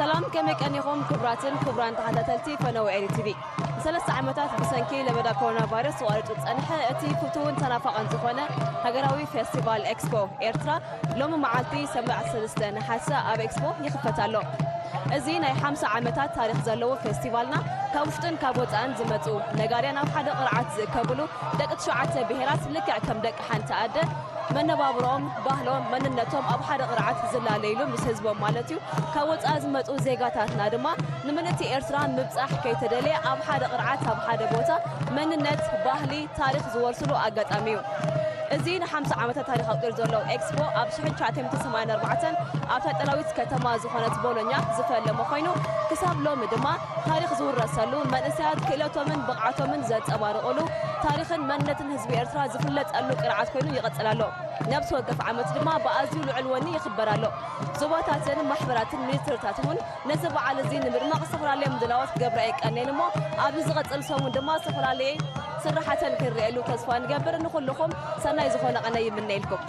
ሰላም፣ ከመይ ቀኒኹም ክቡራትን ክቡራን ተኸታተልቲ ፈነወ ኤሪ ቲቪ? ንሰለስተ ዓመታት ብሰንኪ ለበዳ ኮሮና ቫይረስ ተቋሪጹ ዝጸንሐ እቲ ፍቱውን ተናፋቕን ዝኾነ ሃገራዊ ፌስቲቫል ኤክስፖ ኤርትራ ሎሚ መዓልቲ ሰንበት ዓሰርተ ሰለስተ ነሓሰ ኣብ ኤክስፖ ይኽፈት ኣሎ። እዚ ናይ ሓምሳ ዓመታት ታሪኽ ዘለዎ ፌስቲቫልና ካብ ውሽጥን ካብ ወጻእን ዝመጹ ነጋድያን ኣብ ሓደ ቅርዓት ዝእከብሉ፣ ደቂ ትሽዓተ ብሄራት ልክዕ ከም ደቂ ሓንቲ ኣደ መነባብሮኦም፣ ባህሎም፣ መንነቶም ኣብ ሓደ ቅርዓት ዝላለይሉ ምስ ህዝቦም ማለት እዩ። ካብ ወጻኢ ዝመጹ ዜጋታትና ድማ ንምልእቲ ኤርትራ ምብጻሕ ከይተደልየ ኣብ ሓደ ቅርዓት ኣብ ሓደ ቦታ መንነት፣ ባህሊ፣ ታሪኽ ዝወርስሉ ኣጋጣሚ እዩ። እዚ ንሓምሳ ዓመታት ታሪኽ ኣቑጺሩ ዘሎ ኤክስፖ ኣብ ሽሕን ትሽዓተ ሚእትን ሰማንያን ኣርባዕተን ኣብታ ኢጣልያዊት ከተማ ዝኾነት ቦሎኛ ዝፈለመ ኮይኑ፣ ክሳብ ሎሚ ድማ ታሪኽ ዝውረሰሉ፣ መንእሰያት ክእለቶምን ብቕዓቶምን ዘንጸባርቑሉ፣ ታሪኽን መንነትን ህዝቢ ኤርትራ ዝፍለጠሉ ቅርዓት ኮይኑ ይቕጽል ኣሎ። ነብሲ ወከፍ ዓመት ድማ ብኣዝዩ ልዑል ወኒ ይኽበር ኣሎ። ዞባታትን ማሕበራትን ሚኒስትርታትን እውን ነዚ በዓል እዚ ንምድማቕ ዝተፈላለየ ምድላዋት ክገብራ የቀንየን እሞ፣ ኣብዚ ዝቐጽል ሰሙን ድማ ዝተፈላለየ ስራሓተን ክንርእየሉ ተስፋ ንገብር። ንኹልኹም ሰናይ ዝኾነ ቀነ ይምነየልኩም።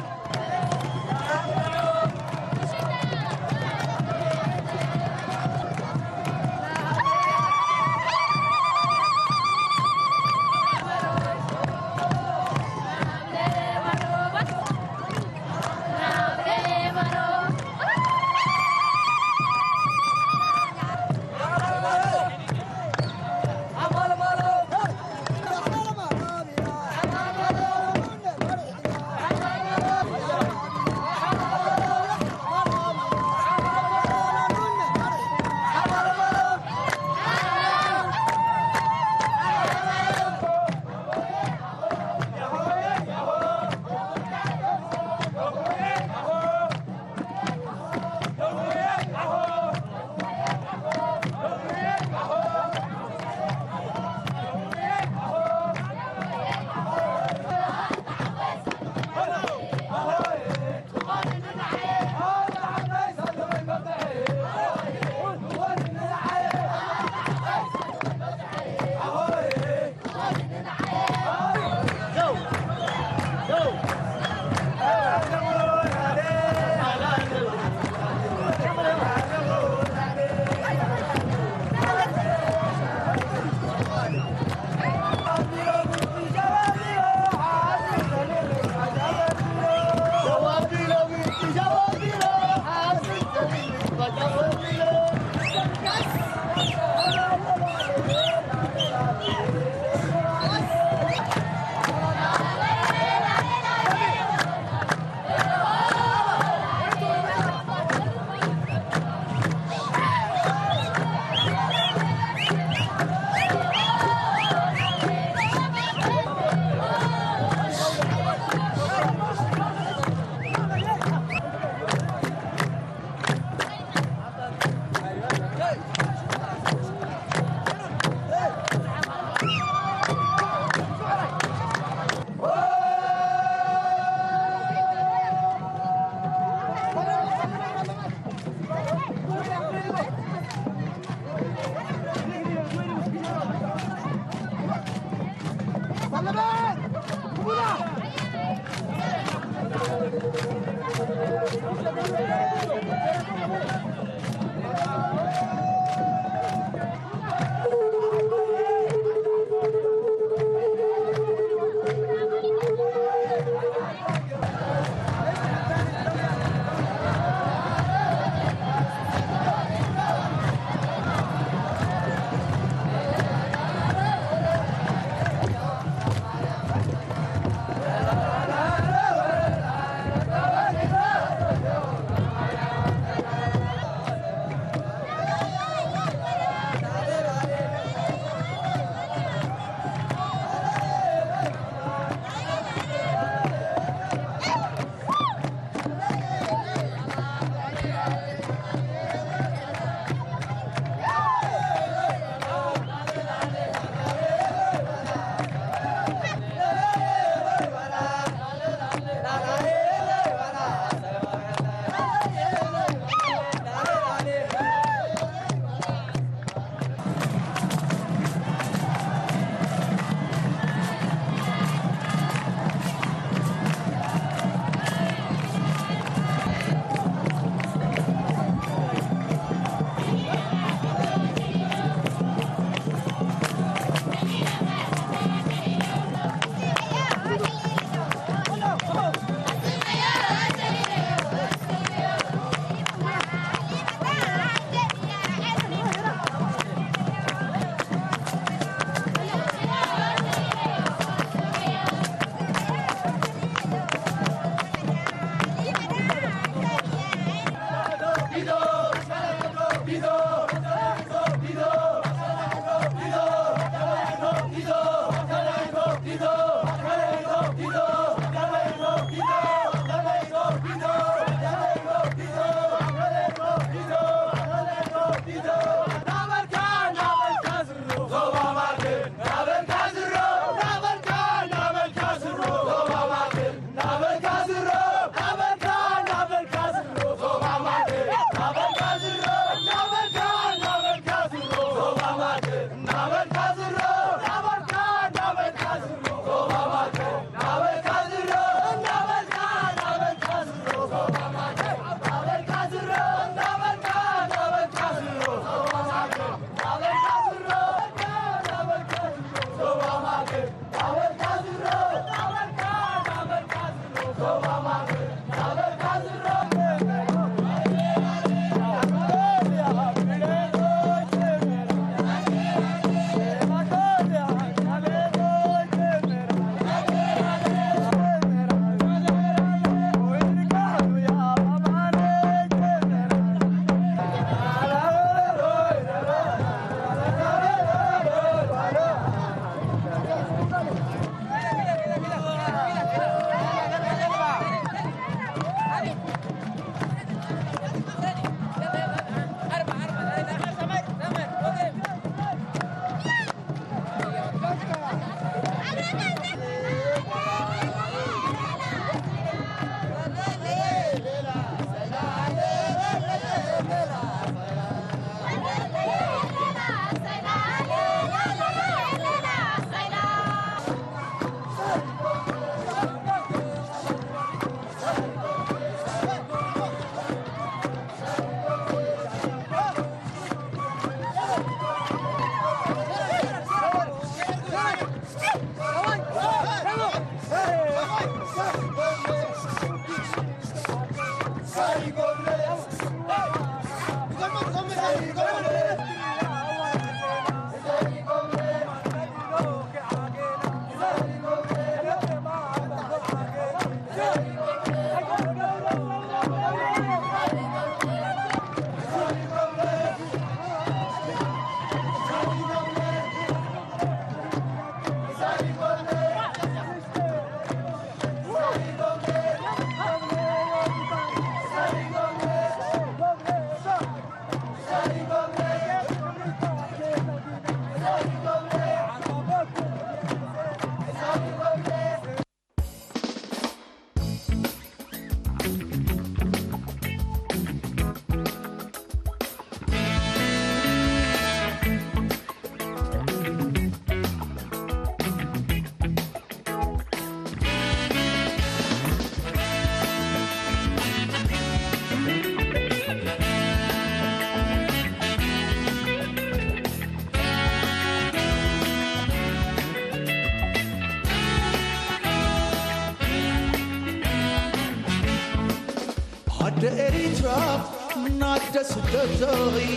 ስደተይ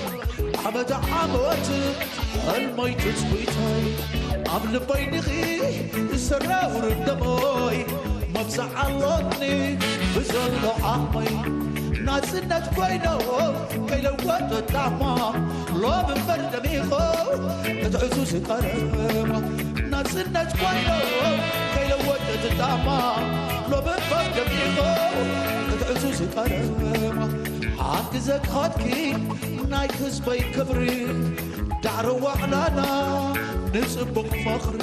ዓመት ዓመት ሕልመይ ትጽቢተይ ኣብ ልበይ ንኺ ዝሰራውር ደመይ መብዛዕ ኣሎኒ ብዘሎ ዓቕመይ ናጽነት ኮይኖ ከይለወጠ ጣዕማ ሎሚ እምበር ደሚቖ ክትዕዙ ዝቐረባ ናጽነት ኮይኖ ከይለወጠ ጣዕማ ሎሚ እምበር ደሚቖ ክትዕዙ ዝቐረባ ሓግዘ ክኸድኪ ናይ ህዝበይ ክብሪ ዳዕሮ ዋዕላና ንጽቡቕ ፍቕሪ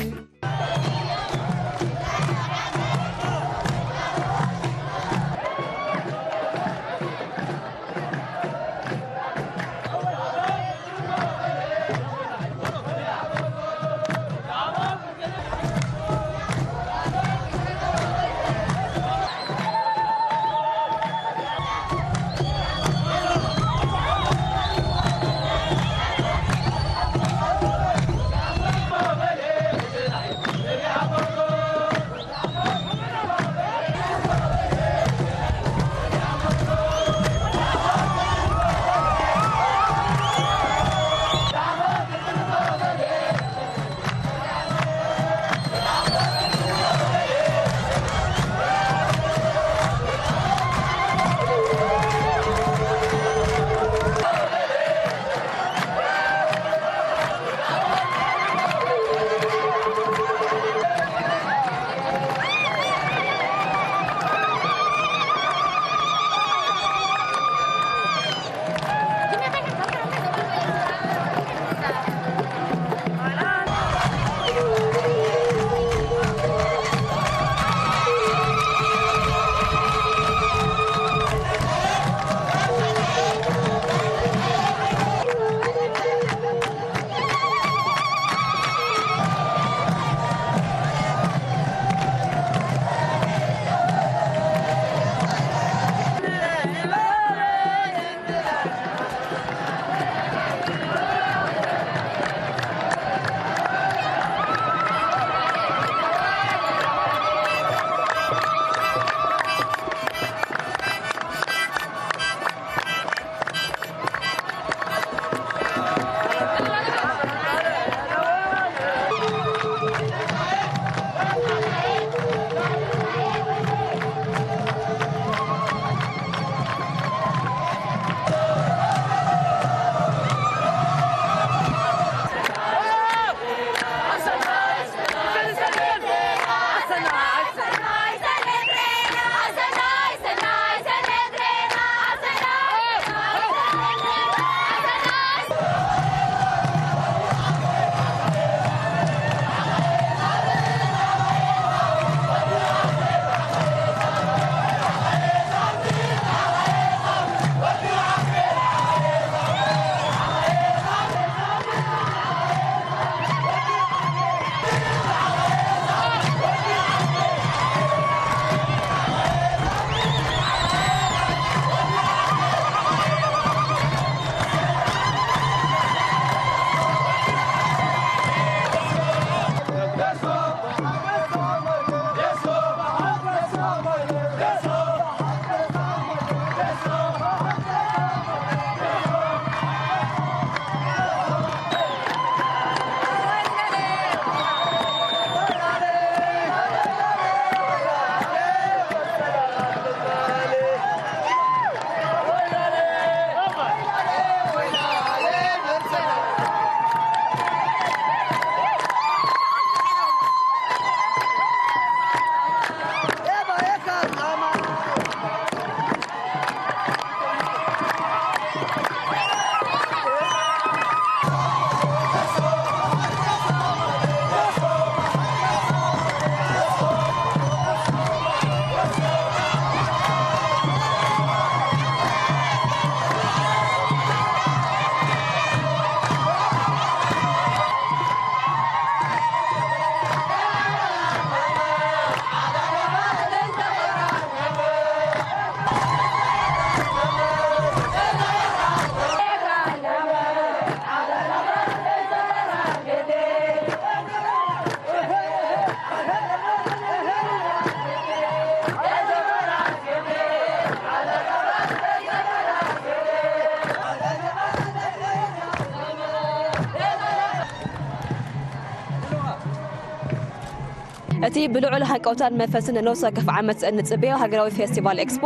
እቲ ብልዑል ሃንቀውታን መንፈስን ነፍሲ ወከፍ ዓመት እንጽበዮ ሃገራዊ ፌስቲቫል ኤክስፖ፣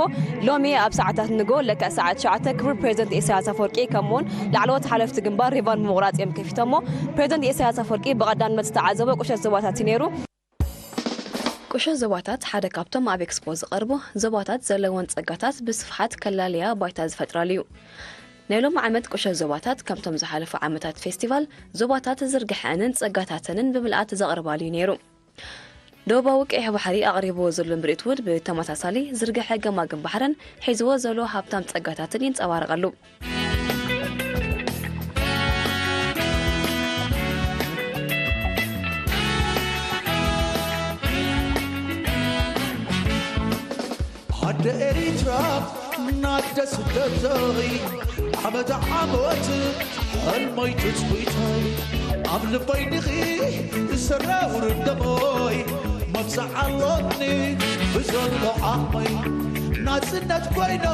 ሎሚ ኣብ ሰዓታት ንጎ ልክዕ ሰዓት ትሽዓተ ክቡር ፕሬዚደንት ኢሳያስ ኣፈወርቂ ከምኡውን ላዕለዎት ሓለፍቲ ግንባር ሪቫን ብምቑራጽ እዮም ከፊቶሞ። ፕሬዚደንት ኢሳያስ ኣፈወርቂ ብቐዳምነት ዝተዓዘቦ ቁሸት ዞባታት እዩ ነይሩ። ቁሸት ዞባታት ሓደ ካብቶም ኣብ ኤክስፖ ዝቐርቡ ዞባታት ዘለዎን ጸጋታት ብስፍሓት ከላለያ ባይታ ዝፈጥራሉ እዩ። ናይ ሎም ዓመት ቁሸት ዞባታት ከምቶም ዝሓለፉ ዓመታት ፌስቲቫል ዞባታት ዝርግሐንን ጸጋታተንን ብምልኣት ዘቕርባሉ እዩ ነይሩ። ደቡባዊ ቀይሕ ባሕሪ ኣቕሪብዎ ዘሎ ምርኢት እውን ብተመሳሳሊ ዝርግሐ ገማግም ባሕርን ሒዝዎ ዘሎ ሃብታም ጸጋታትን ይንጸባረቐሉ። ኣደ ኤሪትራ ናደ ስደተይ ዓመት ዓመት ሕልመይ ትጽቢተይ ኣብ ልበይ ዲኺ ዝሰራውር ደሞይ መብዛዕ ኣሎኒ ብዘሎ ዓቕመይ ናጽነት ኮይኖ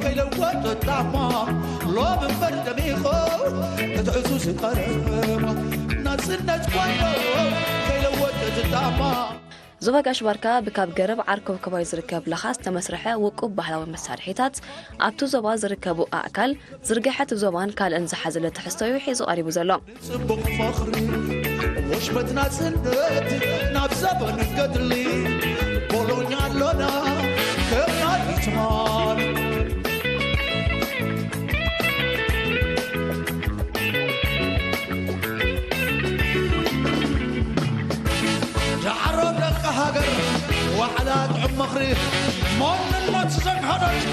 ከይለወጠ ጣማ ሎም እምበር ደሚኾ እቲ ዕዙዝ ቀረማ ናጽነት ኮይኖ ከይለወጠ ጣማ ዞባ ጋሽ ባርካ ብካብ ገረብ ዓርኮብኮባይ ዝርከብ ላኻ ዝተመስርሐ ውቁብ ባህላዊ መሳርሒታት ኣብቲ ዞባ ዝርከቡ ኣእካል ዝርግሐት ዞባን ካልእን ዝሓዘለ ትሕዝቶ እዩ ሒዙ ቀሪቡ ዘሎ። ጽቡቕ ፈኽሪ ወሽመት ናጽነት ናብ ዘበን ገድሊ ቦሎኛ ኣሎና ከም ናይ ትማል ዳዕሮ ደቂ ሃገር ዋዕላ ጥዑም ምኽሪ መንነት ዘግሃደት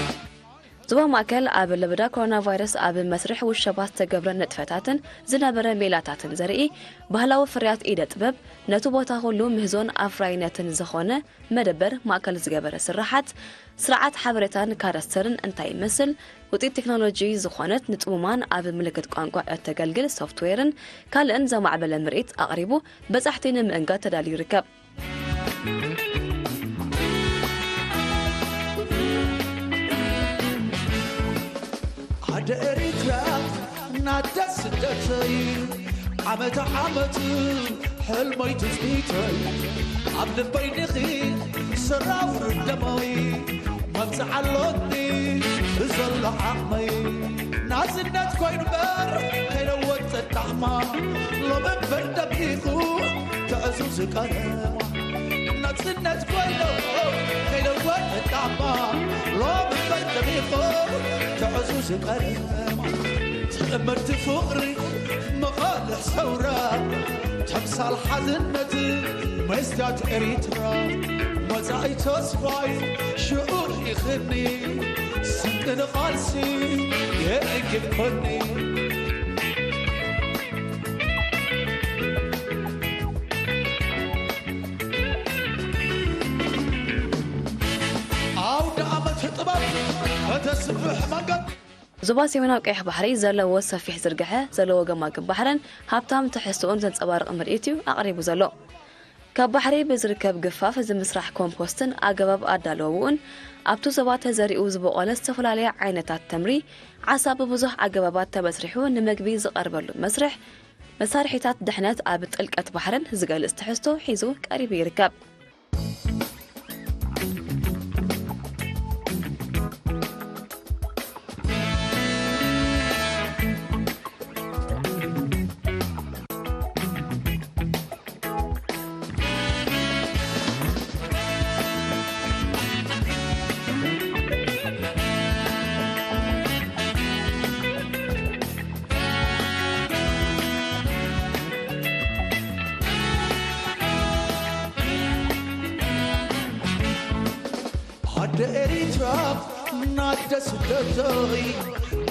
ዞባ ማእከል ኣብ ለበዳ ኮሮና ቫይረስ ኣብ መስርሕ ውሸባ ዝተገብረ ንጥፈታትን ዝነበረ ሜላታትን ዘርኢ ባህላዊ ፍርያት ኢደ ጥበብ ነቲ ቦታ ኩሉ ምህዞን ኣፍራይነትን ዝኾነ መደበር ማእከል ዝገበረ ስርሓት ስርዓት ሓበሬታን ካዳስተርን እንታይ ይመስል ውፅኢት ቴክኖሎጂ ዝኾነት ንፅሙማን ኣብ ምልክት ቋንቋ እተገልግል ሶፍትዌርን ካልእን ዘማዕበለ ምርኢት ኣቕሪቡ በፃሕቲ ንምእንጋድ ተዳልዩ ይርከብ። ኣደ ኤሪትራ ናደ ስደተይ ዓመት ዓመት ሕልመይ ትጽቢተይ ኣብ ልበይ ዲኺ ሰራውር ደመይ መብጽዓ ኣሎኒ ብዘሎ ዓቕመይ ናጽነት ኮይኑ በር ከይለወጠ ጣዕማ ሎም እምበር ደሚቑ ትዕዙዝ ቀለማ ናጽነት ኮይኑ ከይለወጠ ጣዕማ ሎም እምበር ደሚቑ ትዕዙዝ ቀለማ ትእምርቲ ፍቕሪ መቓልሕ ሰውራ ተምሳል ሓድነት መስዳት ኤሪትራ መጻኢ ተስፋይ ሽዑር ኢኽኒ ስንቂ ንቓልሲ የእንግድኮኒ ኣውደ ዓመት ጥበብ ከተስፍሕ መንገድ ዞባ ሰሜናዊ ቀይሕ ባሕሪ ዘለዎ ሰፊሕ ዝርግሐ ዘለዎ ገማግም ባሕርን ሃብታም ትሕዝቶኡን ዘንጸባርቕ ምርኢት እዩ ኣቕሪቡ ዘሎ። ካብ ባሕሪ ብዝርከብ ግፋፍ ዝምስራሕ ኮምፖስትን ኣገባብ ኣዳለውውኡን ኣብቲ ዞባ ተዘሪኡ ዝበቖለ ዝተፈላለየ ዓይነታት ተምሪ ዓሳ ብብዙሕ ኣገባባት ተመስሪሑ ንምግቢ ዝቐርበሉ መስርሕ መሳርሒታት ድሕነት ኣብ ጥልቀት ባሕርን ዝገልጽ ትሕዝቶ ሒዙ ቀሪቡ ይርከብ። ኣደ ኤሪትራ ናደ ስደተይ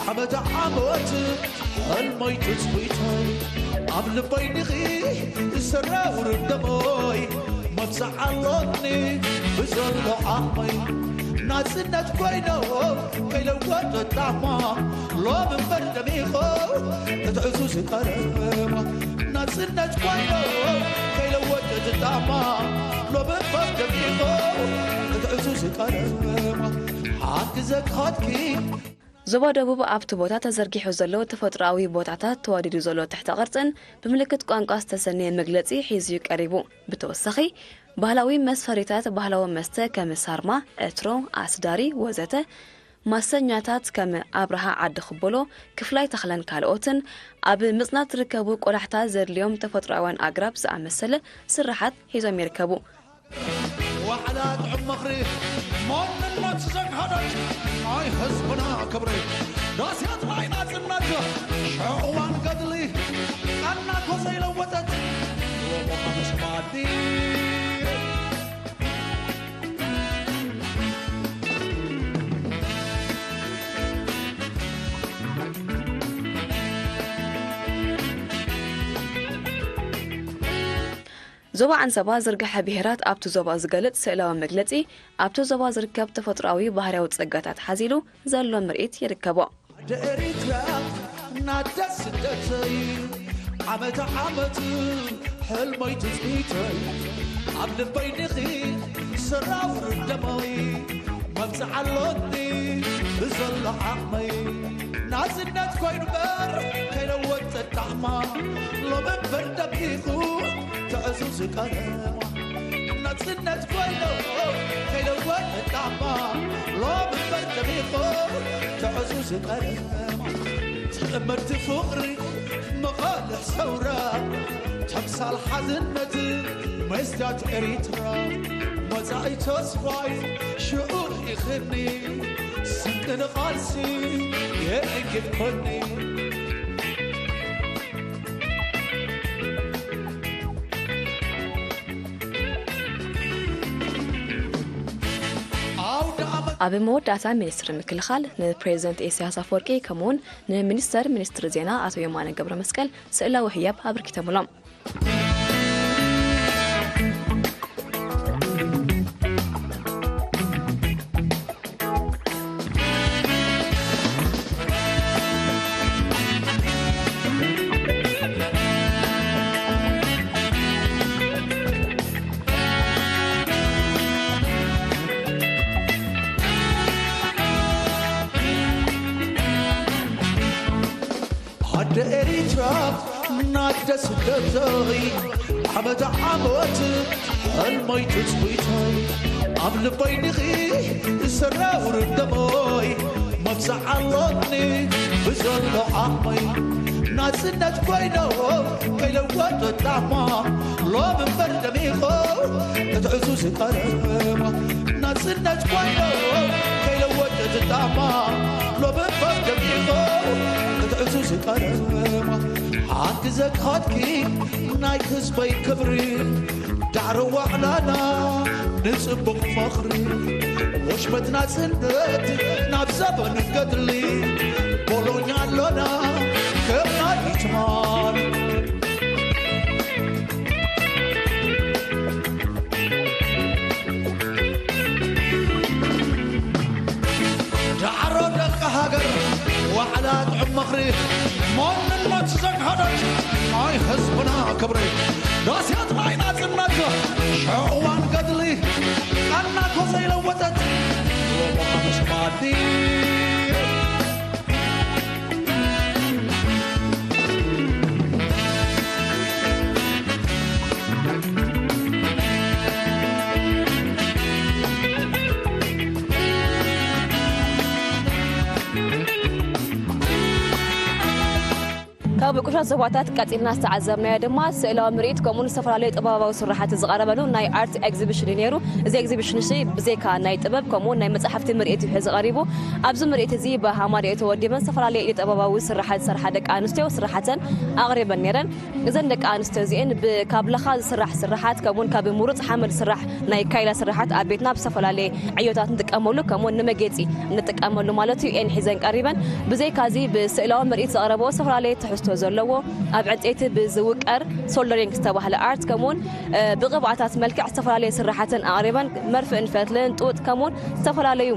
ዓመት ዓመት ሕልመይ ትጽቢተይ ኣብ ልበይ ዲኺ ዝሰራውር ደሞይ መብዛዕ ኣሎኒ ብዘሎ ዓቕመይ ናጽነት ኮይኖ ከይለወጠ ጣዕማ ሎም እምበር ደሚቖ እቲ ዕዙዝ ቀለማ ናጽነት ኮይኖ ከይለወጠ ጣዕማ ሎም እምበር ደሚቖ እቲ ዕዙዝ ቀለማ ሓግዘ ክኸድኪ ዞባ ደቡብ ኣብቲ ቦታ ተዘርጊሑ ዘሎ ተፈጥሮኣዊ ቦታታት ተዋዲዱ ዘሎ ትሕተ ቅርጽን ብምልክት ቋንቋ ዝተሰነየ መግለጺ ሒዙ እዩ ቀሪቡ። ብተወሳኺ ባህላዊ መስፈሪታት ባህላዊ መስተ ከም ሳርማ፣ ዕትሮ፣ ኣስዳሪ ወዘተ፣ ማሰኛታት ከም ኣብርሃ ዓዲ ክቦሎ፣ ክፍላይ ተኽለን ካልኦትን፣ ኣብ ምጽናት ዝርከቡ ቆላሕታ ዘድልዮም ተፈጥሮኣውያን ኣግራብ ዝኣመሰለ ስርሓት ሒዞም ይርከቡ። ዋዕላ ጥዑም ምኽሪ፣ ማንነት ዘግሃደት ናይ ህዝብና ክብሪ፣ ዳስያት ናይ ናጽነት ሽዑዋን ገድሊ፣ ቀናቶ ዘይለወጠት ሎሞ ሓሙስ ማዲ። ዞባ ዓንሰባ ዝርግሐ ብሄራት ኣብቲ ዞባ ዝገልጽ ስእላዊ መግለጺ፣ ኣብቲ ዞባ ዝርከብ ተፈጥሮኣዊ ባህርያዊ ጸጋታት ሓዚሉ ዘሎ ምርኢት ይርከቦ። ኣደ ኤሪትራ ናደ ስደተይ፣ ዓመት ዓመት ሕልመይ ትጽቢተይ፣ ኣብ ልበይ ዲኺ ስራውር ደመይ፣ መብጽዓ ኣሎኒ ብዘሎ ዓቕመይ። ናጽነት ኮይኑ በር ከይለወጠ ጣዕማ፣ ሎሚ እምበር ደሚቑ ትዕዙዝ ቀለማ። ናጽነት ኮይኑ ከይለወጠ ጣዕማ፣ ሎሚ እምበር ደሚቑ ትዕዙዝ ቀለማ። ትእምርቲ ፍቕሪ መቓልሕ ሰውራ፣ ተምሳል ሓድነት መስትያት ኤሪትራ። መጻኢ ተስፋይ ሽዑ ኢኽኒ፣ ስንቂ ንቓልሲ የእንግድ ኮኒ። ኣውደ ዓመት ኣብ መወዳእታ ሚኒስትሪ ምክልኻል ንፕሬዚደንት ኢሳያስ ኣፈወርቂ ከምኡውን ንሚኒስተር ሚኒስትሪ ዜና ኣቶ የማነ ገብረ መስቀል ስእላዊ ህያብ ኣበርኪቶምሎም። ኣደ ኤሪትራ ናደ ስደተይ፣ ዓመት ዓመት ሕልመይ ትጽቢተይ፣ ኣብ ልበይ ዲኺ ዝሰራውር ደመይ፣ መብጽዓ ኣሎኒ ብዘሎ ዓቕመይ። ናጽነት ኮይኑ ከይለወጠ ጣዕማ፣ ሎሚ እምበር ደሚቑ እቲ ዕዙዝ ቀለማ። ናጽነት ኮይኑ ከይለወጠ ጣዕማ፣ ሎሚ እምበር ደሚቑ እቲ ዕዙዝ ቀለማ። ሓንቲ ዘግሃድኪ ናይ ህዝበይ ክብሪ፣ ዳዕሮ ዋዕላና ንጽቡቕ ምኽሪ፣ ወሽመት ናጽነት ናብ ዘበን ገድሊ፣ ቦሎኛ ኣሎና ከም ናይ ትማሊ። ዳዕሮ ደቂ ሃገር፣ ዋዕላ ጥዑም ምኽሪ፣ ማንነት ዘግሃደት ናይ ህዝብና ክብሪ፣ ዳስያት ናይ ናጽነት ሽዑዋን ገድሊ፣ ቀናቶ ዘይለወጠት ሎሚ ሓሙስ ማዲ። ካብ ቁሻት ዞባታት ቀጺልና ዝተዓዘብናዮ ድማ ስእላዊ ምርኢት ከምኡውን ዝተፈላለዩ ጥበባዊ ስራሓት ዝቐረበሉ ናይ ኣርት ኤግዚቢሽን እዩ ነይሩ። እዚ ኤግዚቢሽን እዚ ብዘይካ ናይ ጥበብ ከምኡውን ናይ መጻሕፍቲ ምርኢት እዩ ሒዙ ቀሪቡ። ኣብዚ ምርኢት እዚ ብሃማደኤ ተወዲበን ዝተፈላለየ ኢደ ጥበባዊ ስራሓት ዝሰርሓ ደቂ ኣንስትዮ ስራሓተን ኣቕሪበን ነይረን። እዘን ደቂ ኣንስትዮ እዚኤን ብ-፣ ካብ ለኻ ዝስራሕ ስራሓት ከምኡውን ካብ ምሩፅ ሓመድ ዝስራሕ ናይ ካይላ ስራሓት ኣብ ቤትና ብዝተፈላለየ ዕዮታት ንጥቀመሉ ከምኡውን ንመጌፂ ንጥቀመሉ ማለት እዩ። እየን ሒዘን ቀሪበን። ብዘይካ እዚ ብስእላዊ ምርኢት ዘቕረበኦ ዝተፈላለየ ትሕዝቶ ዘለዎ ኣብ ዕንፀይቲ ብዝውቀር ሶልደሪንግ ዝተባህለ ኣርት ከምኡውን፣ እ፣ ብቕብኣታት መልክዕ ዝተፈላለየ ስራሓተን ኣቕሪበን መርፍእን ፈትልን ጡጥ ከምኡውን ዝተፈላለዩ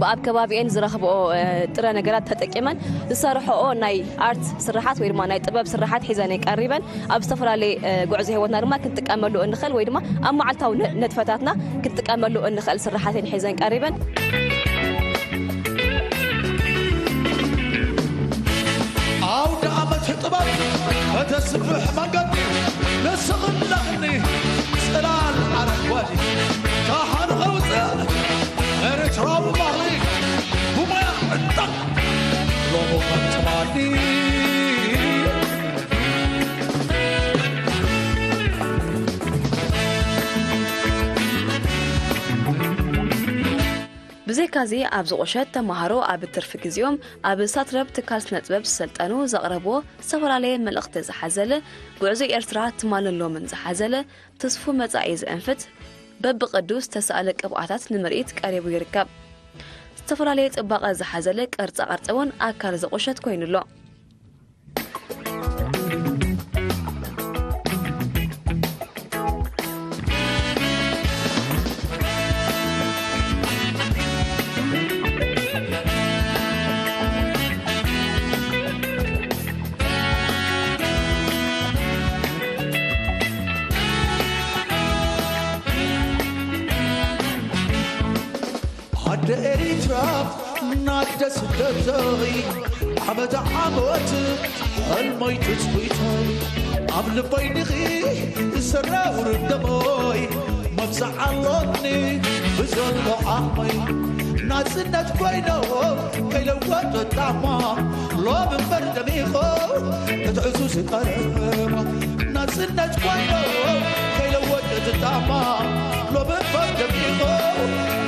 ብኣብ ከባቢኤን ዝረኽብኦ፣ እ፣ ጥረ ነገራት ተጠቂመን ዝሰርሕኦ ናይ ኣርት ስርሓት ወይ ድማ ናይ ጥበብ ስርሓት ሒዘን እየን ቀሪበን። ኣብ ዝተፈላለየ፣ እ፣ ጉዕዞ ህይወትና ድማ ክንጥቀመሉ እንኽእል ወይ ድማ ኣብ መዓልታዊ ን-፣ ንጥፈታትና ክንጥቀመሉ እንኽእል ስርሓት እየን ሒዘን ቀሪበን። ኣውደ ዓመት ጥበብ ከተስፍሕ መንገዲ ንስኽለኽኒ፣ ጽላል ኣር ብዘይካዚ ኣብዚ ቁሸት ተምሃሮ ኣብ ትርፊ ግዜኦም ኣብ ሳትረብ ትካል ስነ ጥበብ ዝሰልጠኑ ዘቕረብዎ ዝተፈላለየ መልእኽቲ ዝሓዘለ ጉዕዞ ኤርትራ ትማልን ሎምን ዝሓዘለ ትስፉ መጻኢ ዝእንፍት በብቕዱ ዝተሳእለ ቅብኣታት ንምርኢት ቀሪቡ ይርከብ። ዝተፈላለየ ጽባቐ ዝሓዘለ ቅርጻ ቅርጺ እውን ኣካል እዚ ቁሸት ኮይኑ ኣሎ። ኣደ ኤሪትራ ናደ ስደተይ ዓመት ዓመት ሕልመይ ትጽቢተይ ኣብ ልበይ ዲኺ ዝሰራውር ደመይ መብዛዕ ኣሎኒ ብዘሎ ዓቕመይ ናጽነት ኮይኖ ከይለወጠ ጣዕማ ሎም እምበር ደሚኾ ክትዕዙ ዝቀረባ ናጽነት ኮይኖ ከይለወጠ ጣዕማ ሎም እምበር ደሚኾ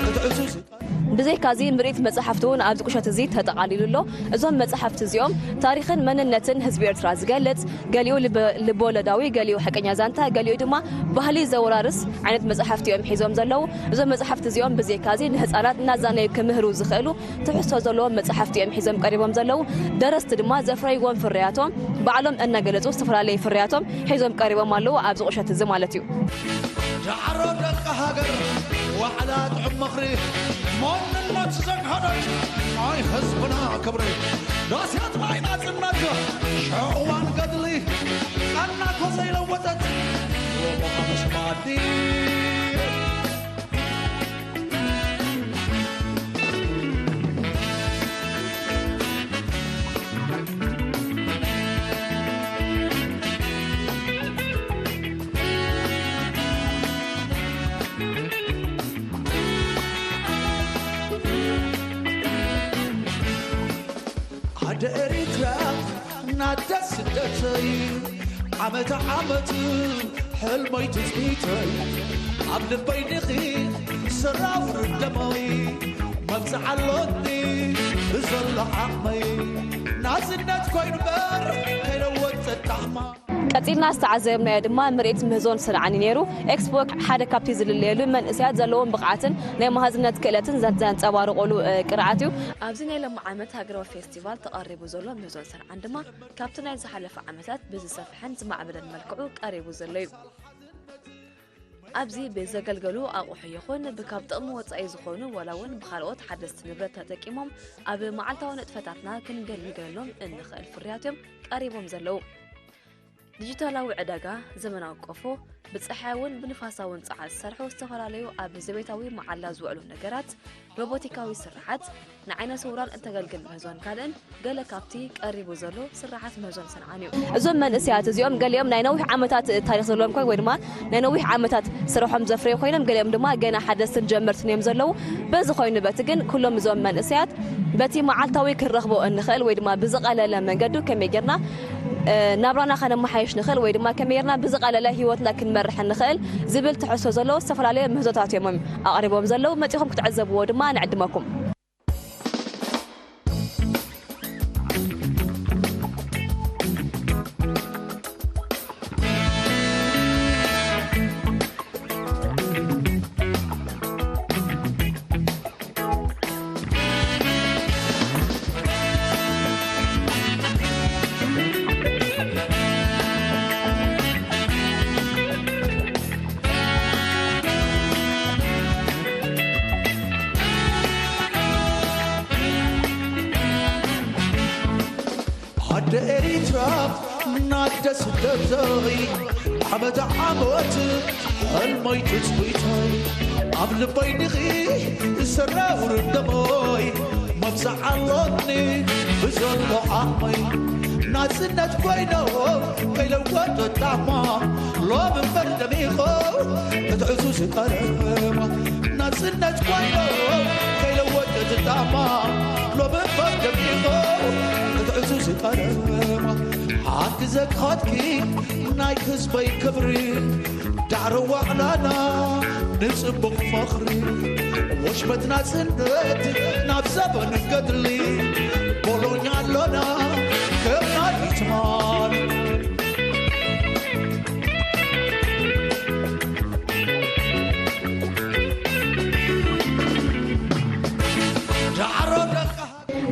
ክትዕዙ ዝቀረባ ብዘይካዚ ምርኢት መጻሕፍቲ እውን ኣብዚ ቁሸት እዚ ተጠቓሊሉ ኣሎ። እዞም መጻሕፍቲ እዚኦም ታሪኽን መንነትን ህዝቢ ኤርትራ ዝገልጽ፣ ገሊኡ ልበ- ልበወለዳዊ፣ ገሊኡ ሓቀኛ ዛንታ፣ ገሊኡ ድማ ባህሊ ዘወራርስ ዓይነት መጻሕፍቲ እዮም ሒዞም ዘለዉ። እዞም መጻሕፍቲ እዚኦም ብዘይካዚ ንህጻናት እናዛነዩ ክምህሩ ዝኽእሉ ትሕዝቶ ዘለዎም መጻሕፍቲ እዮም ሒዞም ቀሪቦም ዘለዉ። ደረስቲ ድማ ዘፍረይዎም ፍርያቶም ባዕሎም እናገለጹ ዝተፈላለዩ ፍርያቶም ሒዞም ቀሪቦም ኣለዉ ኣብዚ ቁሸት እዚ ማለት እዩ። ዳዕሮ ደቂ ሃገር ዋዕላ ጥዑም ምኽሪ መንነት ዘግሃደት ናይ ህዝብና ክብሪ ደሴት ማይ ናጽነት ሸዋን ገድሊ ቀናኮ ዘይለወጠት ሎሞ ሓመሽ ማዲ ኣደ ኤሪትራ ናደ ስደተይ ዓመት ዓመት ሕልመይ ትጽቢተይ ኣብ ልበይ ዲኺ ሰራውር ደመይ መብዛዕ ኣሎኒ ብዘሎ ዓቕመይ ናጽነት ኮይኑ በር ከይለወጥ ጸጣዕማ ቀጺልና ዝተዓዘብናዮ ድማ ምርኢት ምህዞን ስርዓን እዩ ነይሩ። ኤክስፖ ሓደ ካብቲ ዝልለየሉ መንእሰያት ዘለዎም ብቕዓትን ናይ መሃዝነት ክእለትን ዘንጸባርቑሉ ቅርዓት እዩ። ኣብዚ ናይ ሎሚ ዓመት ሃገራዊ ፌስቲቫል ተቐሪቡ ዘሎ ምህዞን ስርዓን ድማ ካብቲ ናይ ዝሓለፈ ዓመታት ብዝሰፍሐን ዝማዕበለን መልክዑ ቀሪቡ ዘሎ እዩ። ኣብዚ ብዘገልገሉ ኣቑሑ ይኹን ብካብ ጥቕሚ ወጻኢ ዝኾኑ ዋላ እውን ብኻልኦት ሓደስቲ ንብረት ተጠቂሞም ኣብ መዓልታዊ ንጥፈታትና ክንገልገለሎም እንኽእል ፍርያት እዮም ቀሪቦም ዘለዉ። ዲጂታላዊ ዕዳጋ፣ ዘመናዊ ቆፎ፣ ብጸሓያውን ብንፋሳውን ጸዓት ዝሰርሑ ዝተፈላለዩ ኣብ ዘቤታዊ መዓላ ዝውዕሉ ነገራት፣ ሮቦቲካዊ ስርሓት፣ ንዓይነ ስውራን እተገልግል ምህዞን ካልእን ገለ ካብቲ ቀሪቡ ዘሎ ስርሓት ምህዞን ሰንዓን እዩ። እዞም መንእሰያት እዚኦም ገሊኦም ናይ ነዊሕ ዓመታት ታሪኽ ዘለዎም ኮይኖም ወይ ድማ ናይ ነዊሕ ዓመታት ስርሖም ዘፍረዩ ኮይኖም ገሊኦም ድማ ገና ሓደስትን ጀመርትን እዮም ዘለዉ። በዚ ኮይኑ በቲ ግን ኩሎም እዞም መንእሰያት በቲ መዓልታዊ ክንረኽቦ እንኽእል ወይ ድማ ብዝቐለለ መንገዱ ከመይ ጌርና ናብራና ከነመሓየሽ ንኽእል ወይ ድማ ከመይ ጌርና ብዝቐለለ ህይወትና ክንመርሕ ንኽእል ዝብል ትሕዝቶ ዘለዎ ዝተፈላለዩ ምህዞታት እዮም ኣቕሪቦም ዘለዉ። መጺኹም ክትዕዘብዎ ድማ ንዕድመኩም። ኣደ ኤሪትራ ናደ ስደተይ ዓመት ዓመት ሕልመይ ትጽቢተይ ኣብ ልበይ ዲኺ ዝሰራውር ደመይ መብዛዕ ኣሎኒ ብዘሎ ዓቕመይ ናጽነት ኮይኖ ከይለወጠ ጣዕማ ሎም እምበር ደሚኾ ክትዕዙ ዝቐረባ ናጽነት ኮይኖ ለወጥት ጣማ ሎሚ እምበር ደሚቑ እቲ ዕዙዝ ቀለማ ሓግዘ ክኸድኪ ናይ ህዝበይ ክብሪ ዳዕሮ ዋዕላና ንጽቡቕ ምኽሪ ወሽመት ናጽነት ናብ ዘበን ገድሊ ቦሎኛ ኣሎና ከም ናይ ትማሊ ዳዕሮ ደቂ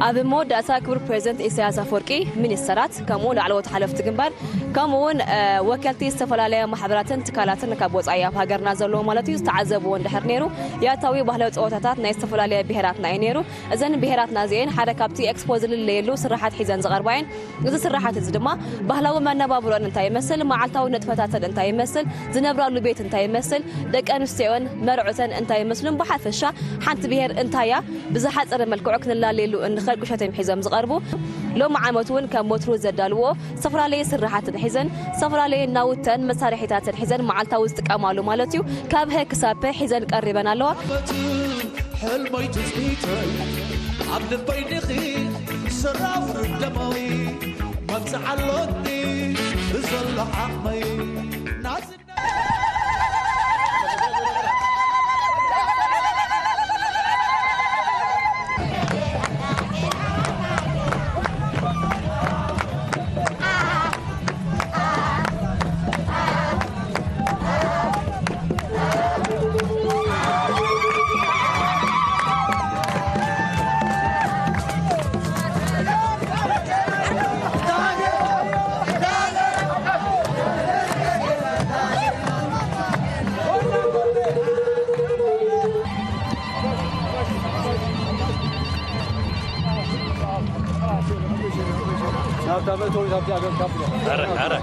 ኣብ መወዳእታ ክቡር ፕሬዚደንት ኢሳያስ ኣፈወርቂ፣ ሚኒስተራት፣ ከምኡውን ላዕለዎት ሓለፍቲ ግንባር፣ ከምኡውን፣ እ፣ ወከልቲ ዝተፈላለያ ማሕበራትን ትካላትን ካብ ወጻኢ ኣብ ሃገርና ዘለዉ ማለት እዩ፣ ዝተዓዘብዎ እንድሕር ነይሩ፣ ያታዊ ባህላዊ ጸወታታት ናይ ዝተፈላለያ ብሄራትና እዩ ነይሩ። እዘን ብሄራትና እዚኤን ሓደ ካብቲ ኤክስፖ ዝልለየሉ ስራሓት ሒዘን ዝቐርባ እየን። እዚ ስራሓት እዚ ድማ ባህላዊ መነባብሮን እንታይ ይመስል፣ መዓልታዊ ንጥፈታተን እንታይ ይመስል፣ ዝነብራሉ ቤት እንታይ ይመስል፣ ደቂ ኣንስትዮን መርዑተን እንታይ ይመስሉን፣ ብሓፈሻ ሓንቲ ብሄር እንታይ እያ፣ ብዝሓጸረ መልክዑ ክንላለየሉ እንኽእል ቁሸት እዮም ሒዞም ዝቐርቡ። ሎሚ ዓመት እውን ከም ወትሩ ዘዳልዎ ዝተፈላለየ ስራሓትን ሒዘን፣ ዝተፈላለየ ናውተን መሳርሒታትን ሒዘን መዓልታዊ ዝጥቀማሉ ማለት እዩ። ካብ ሀ ክሳብ ፐ ሒዘን ቀሪበን ኣለዋ። ዓመት ሕልመይ ትጽቢተይ ኣብ ልበይ ንኺ ሰራውር ደመይ መብጽዓ ኣሎኒ ብዘሎ ዓቕመይ ናጽነት ናብታ መእተዊ ናብቲ ኣገር ካብ ኣረ፣ ኣረ።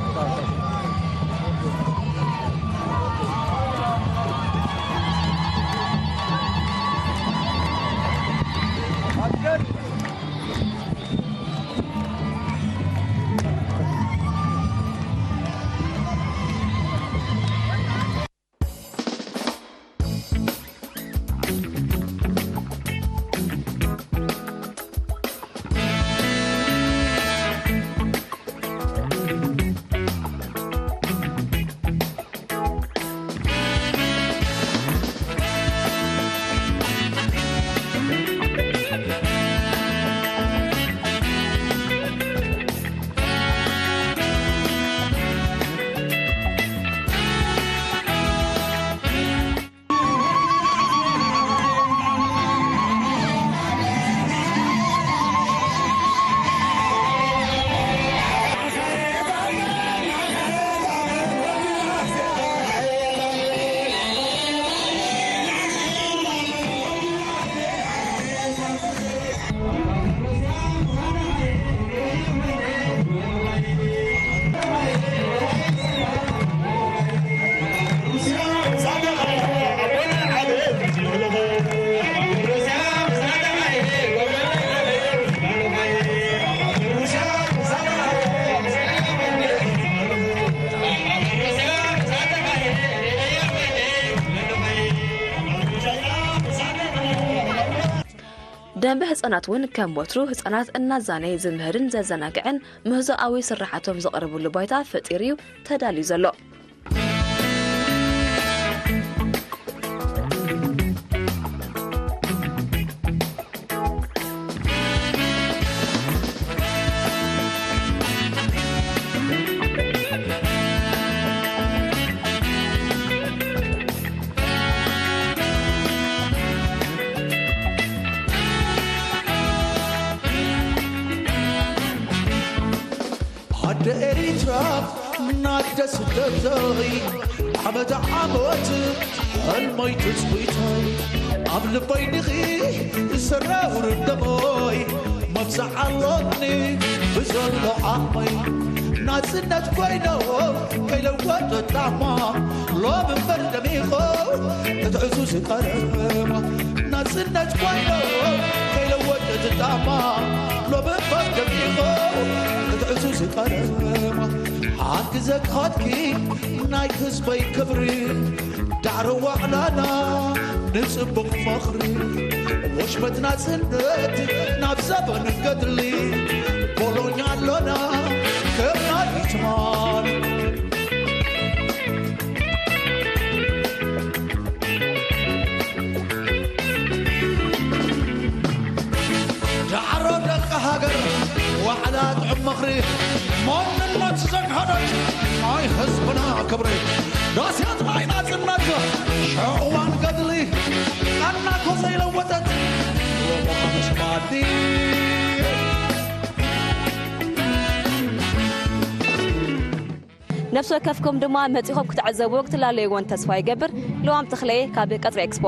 ደንበ ህጻናት እውን ከም ወትሩ ህጻናት እናዛነየ ዝምህርን ዘዘናግዕን ምህዞኣዊ ስራሓቶም ዘቕርብሉ ባይታ ፈጢሩ እዩ ተዳልዩ ዘሎ። ኣደ ኤሪትራ ናደ ስደተይ ዓመት ዓመት ሕልመይ ትጽቢተይ ኣብ ልበይ ንኺ ዝሰራውር ደመይ መብዛዕ ኣሎኒ ብዘሎ ዓቕመይ ናጽነት ኮይኖ ከይለወጠ ጣዕማ ሎም እምበር ደሚቖ እቲ ዕዙዝ ቀለማ ናጽነት ኮይኖ ከይለወጠ ጣዕማ ሎም እምበር ደሚቖ እቲ ዕዙዝ ቀለማ ሓግዘ ክኸድኪ ናይ ህዝበይ ክብሪ ዳዕሮ ዋዕላና ንጽቡቕ ምኽሪ፣ ወሽመት ናጽነት ናብ ዘበን ገድሊ፣ ቦሎኛ ኣሎና ክብርና ይትማል። ዳዕሮ ደቂ ሃገር፣ ዋዕላ ጥዑም ምኽሪ፣ ማንነት ዘግሃደት ናይ ህዝብና ክብሪ፣ ደሴት ናይ ናጽነት፣ ሽዑዋን ገድሊ፣ ቃና እኮ ዘይለወጠት፣ ሎሚ ሓሙስ ማዲ። ነፍሲ ወከፍኩም ድማ መጺኹም ክትዕዘብዎ ክትላለይዎን ተስፋ ይገብር። ልዋም ተኽለየ ካብ ቀጽሪ ኤክስፖ።